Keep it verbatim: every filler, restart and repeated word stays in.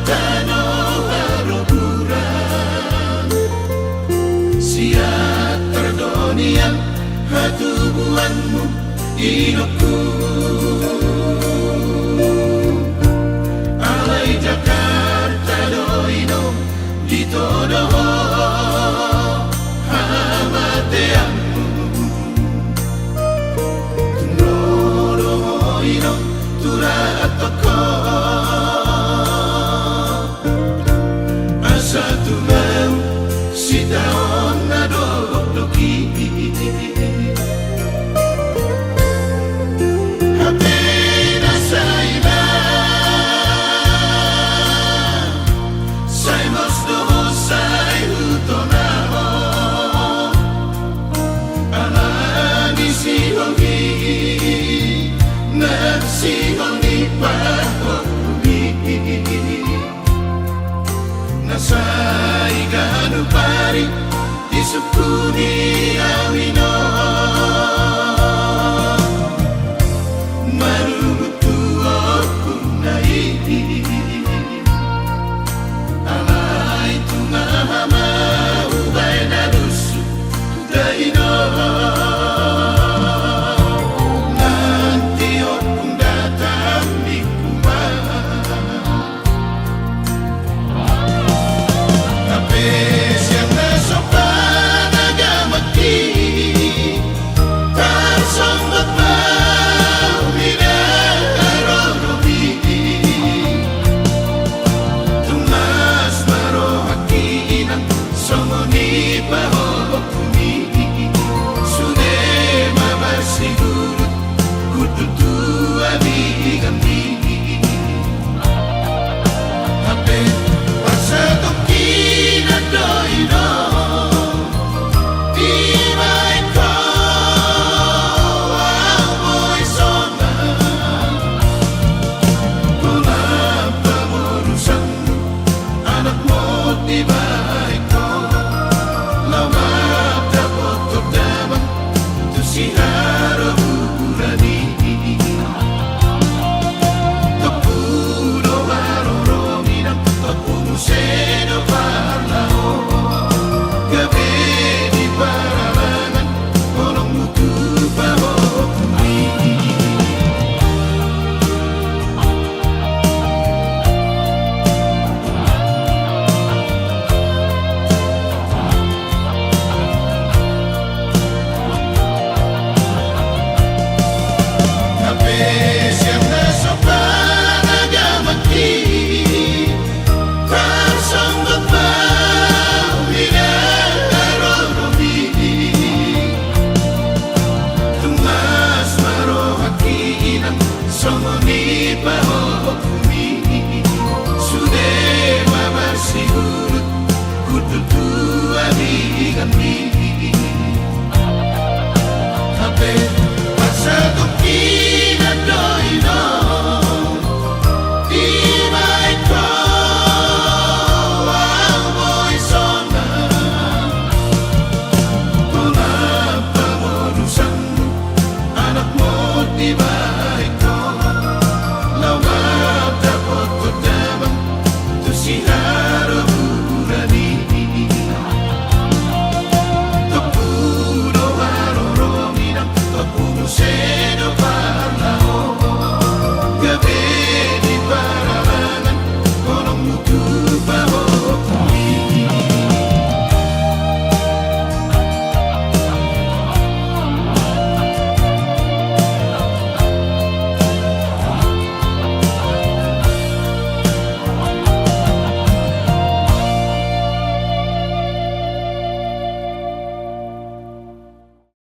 Tano haroburan, sian tardonian hatubuanmu inongku. Alai Jakarta do inom ditodo ho hamateanmu. Tung ro do ho inom tu ratok ho. Asa tung ahu sitaon na dokdok i. Hape na sai ma, sai mos do ho sai hutona ho. Ala ni sihol i, na sihol ni pahompu i. Na sai ganup ari disungkun i ahu inom, manurut tu ompungna i. Alai tung aha ma hubaen alushu, da inom, nanti ompung datang di rumah. Hape sian na so panagamangki, tarsonggot ma huida haroromi. Tung las ma rohangki inang, songon i pahompumi. Sude ma marsihulut hundul tu abiganmi. Hape parsatongkinan do inom dibaen ho, ahu boi sonang. Holan pangurusanmu, anak ma dibaen ho, laho mandapothon damang tu siharoburan i. Tompu do haroro inang, tompu muse do parlaho, gabe di paralangan holongmu tu pahompumi. Hape sian na so panagamangki, tarsonggot ma huida haroromi. Tung las ma rohangki inang, songon i pahompumi. Sude ma marsihulut hundul tu abiganmi. Hape